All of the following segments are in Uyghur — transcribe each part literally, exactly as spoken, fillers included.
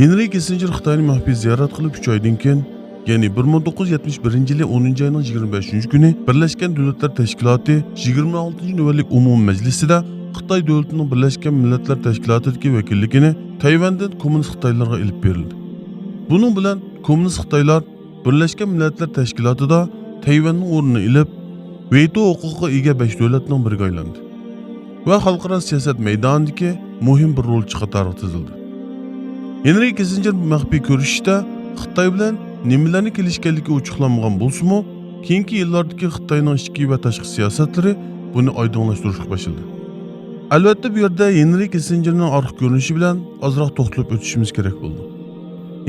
ھېنرى كىسسىنجېر خىتاينى مەخپىي زىيارەت قىلىپ ئۈچ ئايدىن كېيىن، يەنى بىر مىڭ توققۇز يۈز يەتمىش بىرىنچى يىلى ئونىنچى ئاينىڭ يىگىرمە بەشىنچى كۈنى بىرلەشكەن دۆلەتلەر تەشكىلاتى يىگىرمە ئالتىنچى نۆۋەتلىك ئومۇمىي مەجلىسىدە خىتاي دۆلىتىنىڭ بىرلەشكەن مىللەتلەر تەشكىلاتىدىكى ۋەكىللىكىنى تەيۋەندىن كوممۇنىست خىتايلارغا ئېلىپ بېرىلدى. بۇنىڭ بىلەن كوممۇنىست خىتايلار بىرلەشكەن مىللەتلەر تەشكىلاتىدا تەيۋەننىڭ ئورنىنى ئېلىپ، ۋېتو ھوقۇقىغا ئىگە بەش دۆلەتنىڭ بىرىگە ئايلاندى ۋە خەلقئارا سىياسەت مەيدانىدىكى مۇھىم بىر رولچى قاتارىغا تىزىلدى. ھېنرى كىسسىنجېر مەخپىي كۆرۈشۈشتە خىتاي بىلەن نېمىلەرنى كېلىشكەنلىكى ئوچۇقلانمىغان بولسىمۇ، كېيىنكى يىللاردىكى خىتاينىڭ ئىچكى ۋە تاشقى سىياسەتلىرى بۇنى ئايدىڭلاشتۇرۇشقا باشلىدى. ئەلۋەتتە، بۇ يەردە ھېنرى كىسسىنجېرنىڭ ئارقا كۆرۈنۈشى بىلەن ئازراق توختىلىپ ئۆتۈشىمىز كېرەك بولىدۇ.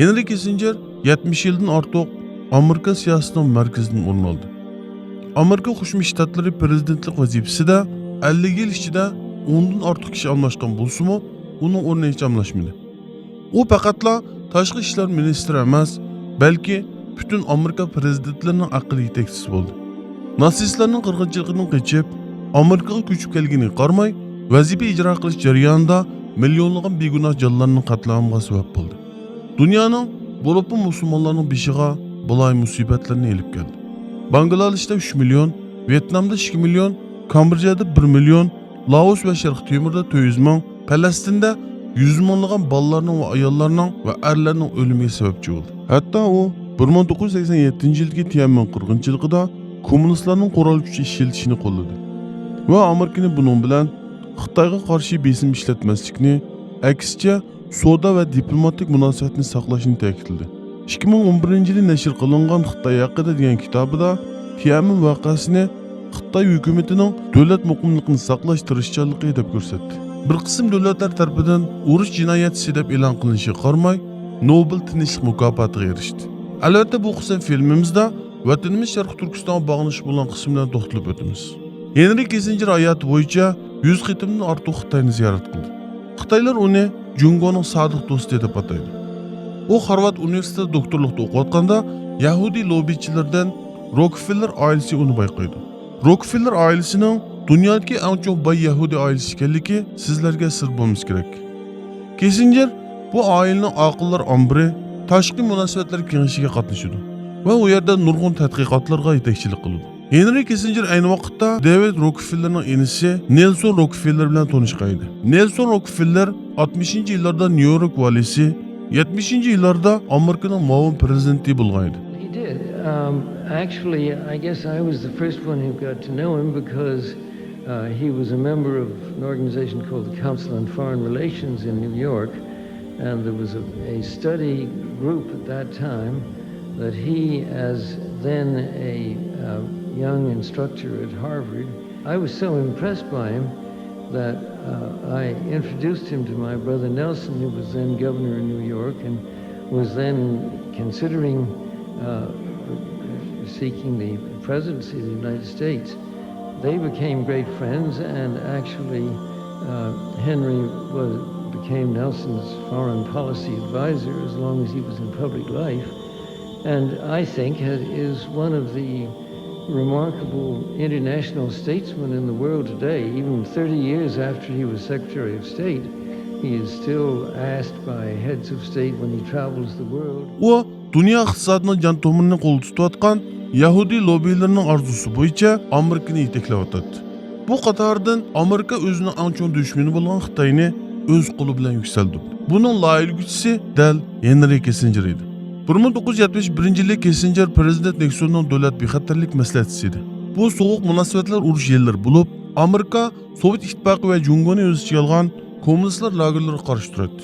ھېنرى كىسسىنجېر يەتمىش يىلدىن ئارتۇق ئامېرىكا سىياسىتىنىڭ مەركىزىدىن ئورۇن ئالدى. ئامېرىكا قوشما شتاتلىرى پىرېزىدېنتلىق ۋەزىپىسىدە ئەللىك يىل ئىچىدە ئوندىن ئارتۇق كىشى ئالماشقان بولسىمۇ، ئۇنىڭ ئورنى ھېچ ئالماشمىدى. ئۇ پەقەتلا تاشقى ئىشلار مىنىستىرى ئەمەس، بەلكى پۈتۈن ئامېرىكا پىرېزىدېنتلىرىنىڭ ئەقىل يېتەكچىسى بولدى. ناتسىستلارنىڭ قىرغىنچىلىقىدىن قېچىپ، ئامېرىكىغا كۆچۈپ كەلگىنىگە قارىماي، ۋەزىپە ئىجرا قىلىش جەريانىدا مىليونلىغان بىگۇناھ جانلارنىڭ قەتلىئامىغا سەۋەب بولدى. دۇنيانىڭ، بولۇپمۇ مۇسۇلمانلارنىڭ بېشىغا بالايىن مۇسىبەتلەرنى ئېلىپ كەلدى. باڭگلادېشتا ئۈچ مىليون، ۋيېتنامدا ئىككى مىليون، كامبودژادا بىر مىليون، لائوس ۋە شەرقىي تەيمۇردا تۆت يۈز مىڭ، پەلەستىندە يۈز مىڭلىغان بالىلارنىڭ ۋە ئاياللارنىڭ ۋە ئەرلەرنىڭ ئۆلۈمىگە سەۋەبچى بولدى. ھەتتا ئۇ بىر مىڭ توققۇز يۈز سەكسەن يەتتىنچى يىلدىكى تيەنئەنمېن قىرغىنچىلىقىدا كوممۇنىستلارنىڭ قورال كۈچى ئىشلىتىشىنى قوللىدى ۋە ئامېرىكىنى بۇنىڭ بىلەن خىتايغا قارشى بېسىم ئىشلەتمەسلىكنى، ئەكسىچە، سودا ۋە دىپلوماتىك مۇناسىۋەتنى ساقلاشنى تەكىتلىدى. ئىككى مىڭ ئون بىرىنچى يىلى نەشر قىلىنغان خىتاي ھەققىدە دېگەن كىتابىدا تيەنئەنمېن ۋەقەسىنى خىتاي ھۆكۈمىتىنىڭ دۆلەت مۇقىملىقىنى ساقلاش تىرىشچانلىقى دەپ كۆرسەتتى. بىر قىسىم دۆلەتلەر تەرىپىدىن ئۇرۇش جىنايەتچىسى دەپ ئېلان قىلىنىشىغا قارىماي، نوبېل تىنچلىق مۇكاپاتىغا ئېرىشتى. ئەلۋەتتە، بۇ قىسىم فىلىمىمىزدا ۋەتىنىمىز شەرقىي تۈركىستانغا باغلىنىشلىق بولغان قىسىم بىلەن توختىلىپ ئۆتىمىز. ھېنرى كىسسىنجېر ھاياتى بويىچە يۈز قېتىمدىن ئارتۇق خىتاينى زىيارەت قىلدى. خىتايلار ئۇنى جۇڭگونىڭ سادىق دوستى دەپ ئاتايدۇ. ئۇ خارۋارد ئۇنىۋېرسىتېتىدا دوكتورلۇقتا ئوقۇۋاتقاندا، يەھۇدىي لوببىچىلىرىدىن روكفېللېر ئائىلىسى ئۇنى بايقايدۇ. روكفېللېر ئائىلىسىنىڭ دۇنيادىكى ئەڭ چوڭ باي يەھۇدىي ئائىلىسى ئىكەنلىكى سىزلەرگە سىر بولمىسا كېرەك. كىسسىنجېر بۇ ئائىلىنىڭ ئاقىللار ئامبىرى تاشقى مۇناسىۋەتلەر كېڭىشىگە قاتنىشىدۇ ۋە ئۇ يەردە نۇرغۇن تەتقىقاتلارغا يېتەكچىلىك قىلىدۇ. ھېنرى كىسسىنجېر ئەينى ۋاقىتتا دېۋىد روكفېللېرنىڭ ئىنىسى نېلسون روكفېللېر بىلەن تونۇشقان ئىدى. نېلسون روكفېللېر ئاتمىشىنچى يىللاردا نيۇ يورك ۋالىسى، يەتمىشىنچى يىللاردا ئامېرىكىنىڭ مۇئاۋىن پىرېزىدېنتى بولغان ئىدى. He did. Um, actually, I guess I was the first one who got to know him because uh, he was a member of an organization called the Council on Foreign Relations in New York. And there was a, a study group at that time that he, as then a uh, young instructor at Harvard, I was so impressed by him that uh, I introduced him to my brother Nelson, who was then governor of New York and was then considering uh, seeking the presidency of the United States. They became great friends, and actually, uh, Henry was, became Nelson's foreign policy advisor as long as he was in public life. And I think is one of the remarkable international statesmen in the world today. Even thirty years after he was Secretary of State, he is still asked by heads of state when he travels the world. ئۇ دۇنيا ئىقتىسادىنىڭ جان تومۇرىنى قولدا تۇتۇۋاتقان يەھۇدىي لوببىلىرىنىڭ ئارزۇسى بويىچە ئامېرىكىنى يېتەكلەۋاتاتتى. بۇ قاتاردىن ئامېرىكا ئۆزىنىڭ ئەڭ چوڭ دۈشمىنى بولغان خىتاينى ئۆز قولى بىلەن يۈكسەلدۈردى. بۇنىڭ لايىھىلىگۈچىسى دەل ھېنرى كىسسىنجېر ئىدى. بىر مىڭ توققۇز يۈز يەتمىش بىرىنچى يىلى كىسسىنجېر پىرېزىدېنت نېكسوننىڭ دۆلەت بىخەتەرلىك مەسلىھەتچىسى ئىدى. بۇ سوغۇق مۇناسىۋەتلەر ئۇرۇش يىللىرى بولۇپ، ئامېرىكا سوۋېت ئىتتىپاقى ۋە جۇڭگونى ئۆز ئىچىگە ئالغان كوممۇنىستلار لاگېرلىرىغا قارشى تۇراتتى.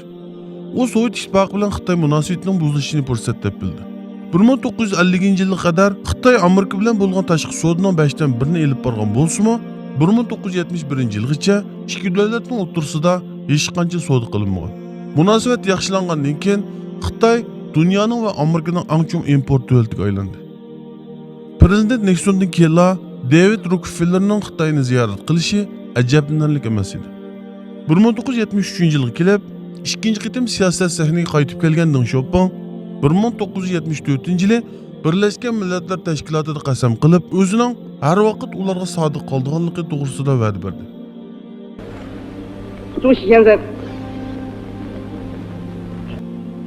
ئۇ سوۋېت ئىتتىپاقى بىلەن خىتاي مۇناسىۋىتىنىڭ بۇزۇلۇشىنى پۇرسەت دەپ بىلدى. بىر مىڭ توققۇز يۈز ئەللىكىنچى يىلغا قەدەر خىتاي ئامېرىكا بىلەن بولغان تاشقى سودىنىڭ بەشتىن بىرىنى ئېلىپ بارغان بولسىمۇ، بىر مىڭ توققۇز يۈز يەتمىش بىرىنچى يىلغىچە ئىككى دۆلەتنىڭ ئوتتۇرىسىدا ھېچقانچە سودا قىلىنمىغان. مۇناسىۋەت ياخشىلانغاندىن كېيىن، خىتاي دۇنيانىڭ ۋە ئامېرىكىنىڭ ئەڭ چوڭ ئىمپورت دۆلىتىگە ئايلاندى. پىرېزىدېنت نېكسوندىن كېيىنلا دېۋىد روكفېللېرنىڭ خىتاينى زىيارەت قىلىشى ئەجەبلىنەرلىك ئەمەس ئىدى. بىر مىڭ توققۇز يۈز يەتمىش ئۈچىنچى يىلغا كېلىپ، ئىككىنچى قېتىم سىياسەت سەھنىگە قايتىپ كەلگەن دېڭ شياۋپىڭ بىر مىڭ توققۇز يۈز يەتمىش تۆتىنچى يىلى بىرلەشكەن مىللەتلەر تەشكىلاتىدا قەسەم قىلىپ، ئۆزىنىڭ ھەر ۋاقىت ئۇلارغا سادىق قالىدىغانلىقى توغرىسىدا ۋەدە بەردى. 主席现在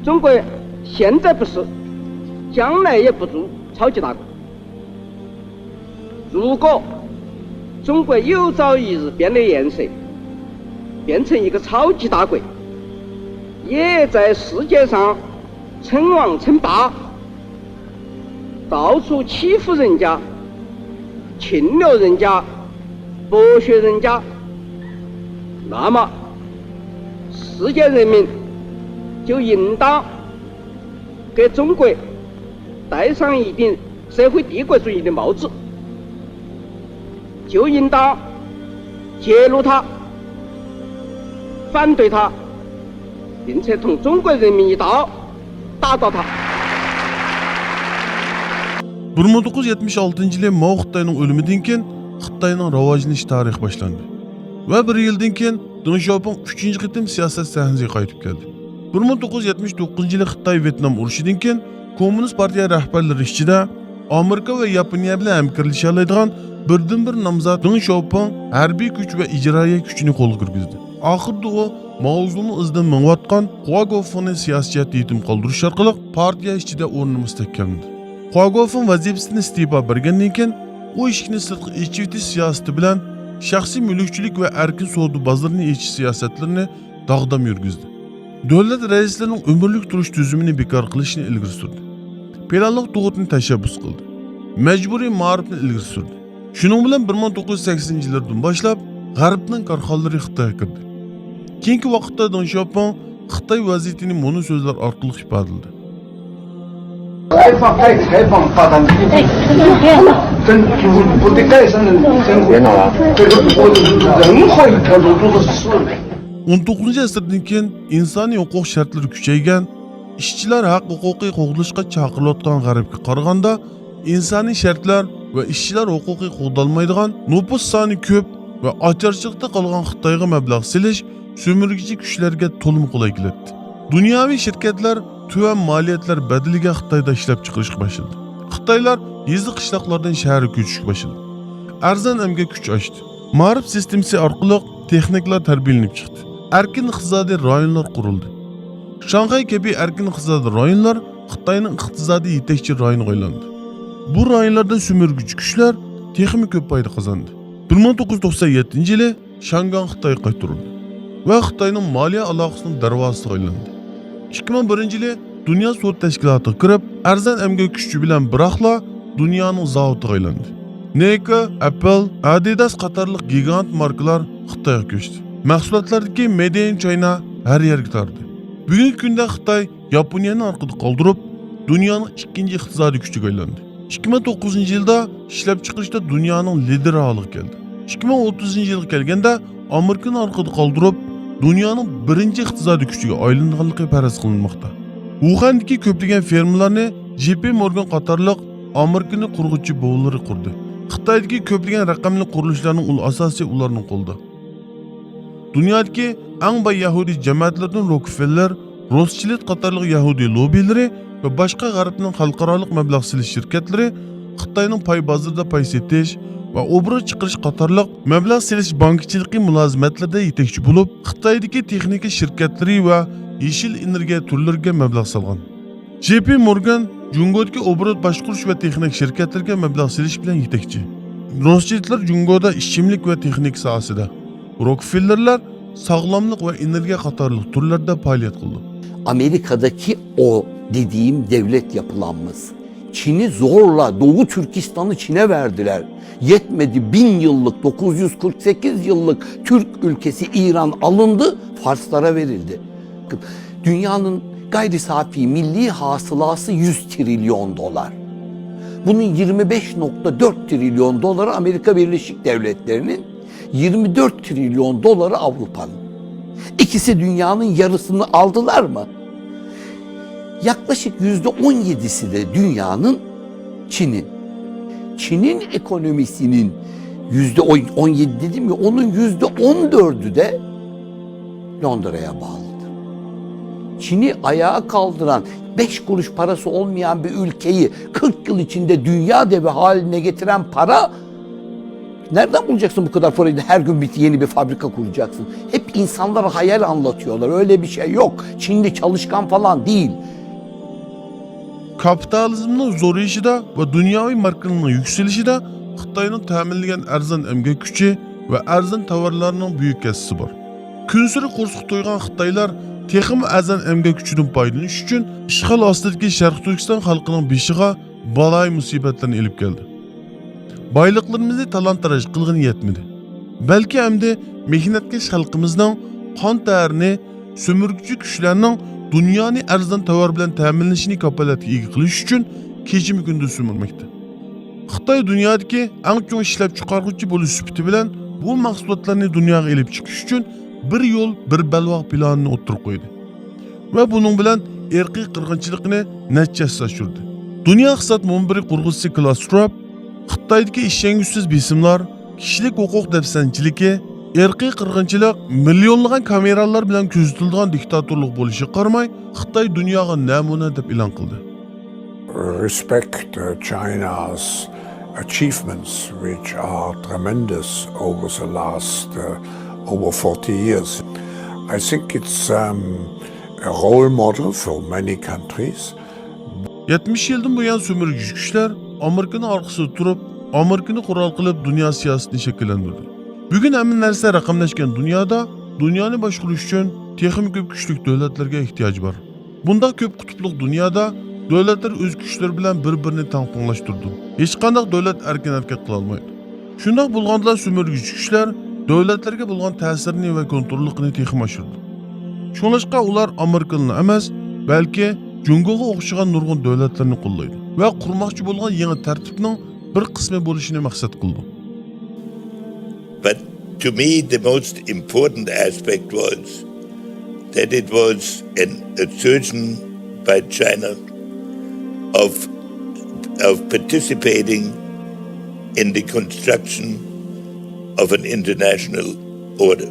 中国现在不是，将来也不如超级大国。如果中国有朝一日变得颜色，变成一个超级大国，也在世界上称王称霸，到处欺负人家、侵略人家、剥削人家，那么世界人民就应当给中国戴上一顶社会帝国主义的帽子，就应当揭露它，反对它，并且同中国人民一道打倒它。 بىر مىڭ توققۇز يۈز يەتمىش ئالتىنچى يىلى ماۋ خىتاينىڭ ئۆلۈمىدىن كېيىن خىتاينىڭ راۋاجلىنىش تارىخى باشلاندى ۋە بىر يىلدىن كېيىن دېڭ شياۋپىڭ ئۈچىنچى قېتىم سىياسەت سەھنىسىگە قايتىپ كەلدى. بىر مىڭ توققۇز يۈز يەتمىش توققۇزىنچى يىلى خىتاي ۋيېتنام ئۇرۇشىدىن كېيىن كوممۇنىست پارتىيە رەھبەرلىرى ئىچىدە ئامېرىكا ۋە ياپونىيە بىلەن ھەمكارلىشالايدىغان بىردىنبىر نامزات دېڭ شياۋپىڭ ھەربىي كۈچ ۋە ئىجرائىيە كۈچىنى قولغا كىرگۈزدى. ئاخىرىدا ئۇ ماۋزۇنىڭ ئىزىدىن مېڭىۋاتقان خۇا گوفېڭنى سىياسىي جەھەتتە يېتىم قالدۇرۇش ئارقىلىق پارتىيە ئىچىدە ئورنىنى مۇستەھكەملىدى. خۇا گوفېڭ ۋەزىپىسىدىن ئىستېپا بەرگەندىن كېيىن، ئۇ ئىشىكنى سىرتقا ئېچىۋېتىش سىياسىتى بىلەن شەخسىي مۈلۈكچىلىك ۋە ئەركىن سودا بازىرىنى ئېچىش سىياسەتلىرىنى داغدام يۈرگۈزدى. دۆلەت رەئىسلىرىنىڭ ئۆمۈرلۈك تۇرۇش تۈزۈمىنى بىكار قىلىشنى ئىلگىرى سۈردى. پىلانلىق تۇغۇتنى تەشەببۇس قىلدى. مەجبۇرىي مائارىپنى ئىلگىرى سۈردى. شۇنىڭ بىلەن بىر مىڭ توققۇز يۈز سەكسىنىنچى يىللاردىن باشلاپ غەربنىڭ كارخانىلىرى خىتايغا كىردى. كېيىنكى ۋاقىتتا دېڭ شياۋپىڭ خىتاي ۋەزىيىتىنى مۇنۇ سۆزلەر ئارقىلىق ئىپادىلىدى. 开放，开开放发展经济。跟不不得改善的生活，这个我人口的调整都是死的。 ئون توققۇزىنچى ئەسىردىن كېيىن ئىنسانىي ھوقۇق شەرتلىرى كۈچەيگەن، ئىشچىلەر ھەق ھوقۇقى قوغدىلىشقا چاقىرىلىۋاتقان غەربكە قارىغاندا، ئىنسانىي شەرتلەر ۋە ئىشچىلەر ھوقۇقى قوغدالمايدىغان، نوپۇس سانى كۆپ ۋە ئاچارچىلىقتا قالغان خىتايغا مەبلەغ سېلىش سۆمۈرگۈچى كۈچلەرگە تولىمۇ قولاي كېلەتتى. دۇنياۋى شىركەتلەر تۆۋەن مالىيەتلەر بەدىلىگە خىتايدا ئىشلەپچىقىرىشقا باشلىدى. خىتايلار يېزا قىشلاقلاردىن شەھەرگە كۆچۈشكە باشلىدى. ئەرزان ئەمگەك كۈچى ئاشتى. مائارىپ سىستېمىسى ئارقىلىق تېخنىكلار تەربىيەلىنىپ چىقتى. ئەركىن ئىقتىسادىي رايونلار قۇرۇلدى. شاڭخەي كەبى ئەركىن ئىقتىسادىي رايونلار خىتاينىڭ ئىقتىسادىي يېتەكچى رايونىغا ئايلاندى. بۇ رايونلاردىن سۆمۈرگۈچى كۈچلەر تېخىمۇ كۆپ پايدا قازاندى. بىر مىڭ توققۇز يۈز توقسان يەتتىنچى يىلى شياڭگاڭ خىتايغا قايتۇرۇلدى ۋە خىتاينىڭ مالىيە ئالاقىسىنىڭ دەرۋازىسىغا ئايلاندى. ئىككى مىڭ بىرىنچى يىلى دۇنيا سودا تەشكىلاتىغا كىرىپ، ئەرزان ئەمگەك كۈچى بىلەن بىراقلا دۇنيانىڭ زاۋۇتىغا ئايلاندى. نېيكا، ئەپپل، ئادىداس قاتارلىق گىگانت ماركىلار خىتايغا كۆچتى. مەھسۇلاتلاردىكى مېيد ئىن چاينا ھەر يەرگە تاردى. بۈگۈنكى كۈندە خىتاي ياپونىيەنى ئارقىدا قالدۇرۇپ، دۇنيانىڭ ئىككىنچى ئىقتىسادىي كۈچىگە ئايلاندى. ئىككى مىڭ توققۇزىنچى يىلدا ئىشلەپچىقىرىشتا دۇنيانىڭ لىدىرى ھالىغا كەلدى. ئىككى مىڭ ئوتتۇزىنچى يىلغا كەلگەندە ئامېرىكىنى ئارقىدا قالدۇرۇپ، دۇنيانىڭ بىرىنچى ئىقتىسادىي كۈچىگە ئايلىنىدىغانلىقى پەرەز قىلىنماقتا. ۋۇخەندىكى كۆپلىگەن فېرمىلارنى جې پې مورگان قاتارلىق ئامېرىكىنى قۇرغۇچى بوۋىلىرى قۇردى. خىتايدىكى كۆپلىگەن رەقەملىك قۇرۇلۇشلارنىڭ ئۇل ئاساسى ئۇلارنىڭ قولىدا. دۇنيادىكى ئەڭ باي يەھۇدىي جەمەتلىرىدىن روكفېللېر، روسچىلد قاتارلىق يەھۇدىي لوببىلىرى ۋە باشقا غەربنىڭ خەلقئارالىق مەبلەغ سېلىش شىركەتلىرى خىتاينىڭ پاي بازىرىدا پاي سېتىش ۋە ئوبوروت چىقىرىش قاتارلىق مەبلەغ سېلىش بانكىچىلىقى مۇلازىمەتلىرىدە يېتەكچى بولۇپ، خىتايدىكى تېخنىكا شىركەتلىرى ۋە يېشىل ئېنېرگىيە تۈرلىرىگە مەبلەغ سالغان. جې پې مورگان جۇڭگودىكى ئوبوروت باشقۇرۇش ۋە تېخنىك شىركەتلىرىگە مەبلەغ سېلىش بىلەن يېتەكچى. روسچىلدلار جۇڭگودا ئىچىملىك ۋە تېخنىكا ساھەسىدە، روكفېللېرلەر ساغلاملىق ۋە ئېنېرگىيە قاتارلىق تۈرلەردە پائالىيەت قىلىدۇ. Amerika'daki o dediğim devlet yapılanması. Çin'i zorla Doğu Türkistan'ı Çin'e verdiler. Yetmedi bin yıllık, dokuz yüz kırk sekiz yıllık Türk ülkesi İran alındı, Farslara verildi. Dünyanın gayri safi milli hasılası yüz trilyon dolar. Bunun yirmi beş nokta dört trilyon doları Amerika Birleşik Devletleri'nin, yirmi dört trilyon doları Avrupa'nın. İkisi dünyanın yarısını aldılar mı? Yaklaşık yüzde on yedisi de dünyanın Çin'in. Çin'in ekonomisinin yüzde on yedi dedim ya, onun yüzde on dördü de Londra'ya bağlıdır. Çin'i ayağa kaldıran, beş kuruş parası olmayan bir ülkeyi kırk yıl içinde dünya devi haline getiren para Nereden bulacaksın bu kadar parayı da her gün bir yeni bir fabrika kuracaksın? Hep insanlara hayal anlatıyorlar. Öyle bir şey yok. Çinli çalışkan falan değil. كاپىتالىزمنىڭ زورىيىشىدا ۋە دۇنياۋى ماركىنىڭ يۈكسىلىشىدە خىتاينىڭ تەمىنلىگەن ئەرزان ئەمگەك كۈچى ۋە ئەرزان تاۋارلارنىڭ بۈيۈك ھەسسىسى بار. كۈنسېرى قورسىقى تويغان خىتايلار تېخىمۇ ئەرزان ئەمگەك كۈچىدىن پايدىلىنىش ئۈچۈن ئىشغال ئاستىدىكى شەرقىي تۈركىستان خەلقىنىڭ بېشىغا بالايىن مۇسىبەتلەرنى ئېلىپ كەلدى. بايلىقلىرىمىزنى تالان-تاراج قىلغىنى يەتمىدى، بەلكى ئەمدى مېھنەتكەش خەلقىمىزنىڭ قان تەرىنى سۆمۈرگۈچى كۈچلەرنىڭ دۇنيانى ئەرزان تاۋار بىلەن تەمىنلىشىنى كاپالەتكە ئىگە قىلىش ئۈچۈن كېچىمۇ كۈندۈز سۆمۈرمەكتە. خىتاي دۇنيادىكى ئەڭ چوڭ ئىشلەپچىقارغۇچى بولۇش سۈپىتى بىلەن بۇ مەھسۇلاتلارنى دۇنياغا ئېلىپ چىقىش ئۈچۈن بىر يول، بىر بەلباغ پىلانىنى ئوتتۇرىغا قويدى ۋە بۇنىڭ بىلەن ئىرقىي قىرغىنچىلىقنى نەچچە ھەسسە ئاشۇردى. دۇنيا ئىقتىساد مۇنبىرى قۇرغۇچىسى كلاس شۋاب خىتايدىكى ئىشەنگۈسىز بېسىملار، كىشىلىك ھوقۇق دەپسەندىچىلىكى، ئىرقىي قىرغىنچىلىق، مىليونلىغان كامېرالار بىلەن كۆزىتىلىدىغان دىكتاتورلۇق بولۇشىغا قارىماي، خىتاي دۇنياغا نەمۇنە دەپ ئېلان قىلدى. Respect uh, China's achievements, which are tremendous over the last uh, over forty years. I think it's um, a role model for many countries. يەتمىش يىلدىن بۇيان سۆمۈرگۈچى كۈچلەر ئامېرىكىنىڭ ئارقىسىدا تۇرۇپ، ئامېرىكىنى قورال قىلىپ دۇنيا سىياسىتىنى شەكىللەندۈردى. بۈگۈن ھەممە نەرسە رەقەملەشكەن دۇنيادا دۇنيانى باشقۇرۇش ئۈچۈن تېخىمۇ كۆپ كۈچلۈك دۆلەتلەرگە ئېھتىياج بار. بۇنداق كۆپ قۇتۇپلۇق دۇنيادا دۆلەتلەر ئۆز كۈچلىرى بىلەن بىر-بىرىنى تەڭپۇڭلاشتۇرىدۇ. ھېچقانداق دۆلەت ئەركىن ھەرىكەت قىلالمايدۇ. شۇنداق بولغاندىلا سۆمۈرگۈچى كۈچلەر دۆلەتلەرگە بولغان تەسىرىنى ۋە كونتروللۇقىنى تېخىمۇ ئاشۇرىدۇ. شۇڭلاشقا ئۇلار ئامېرىكىنىلا ئەمەس، بەلكى جۇڭگوغا ئوخشىغان نۇرغۇن دۆلەتلەرنى قوللايدۇ ۋە قۇرماقچى بولغان يېڭى تەرتىپنىڭ بىر قىسمى بولۇشىنى مەقسەت قىلىدۇ. But to me, the most important aspect was that it was an assertion by China of, of participating in the construction of an international order.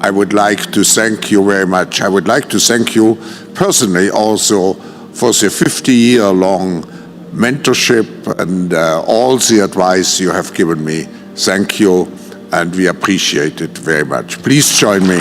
I would like to thank you very much. I would like to thank you personally also for the fifty year long mentorship and uh, all the advice you have given me. Thank you, and we appreciate it very much. Please join me.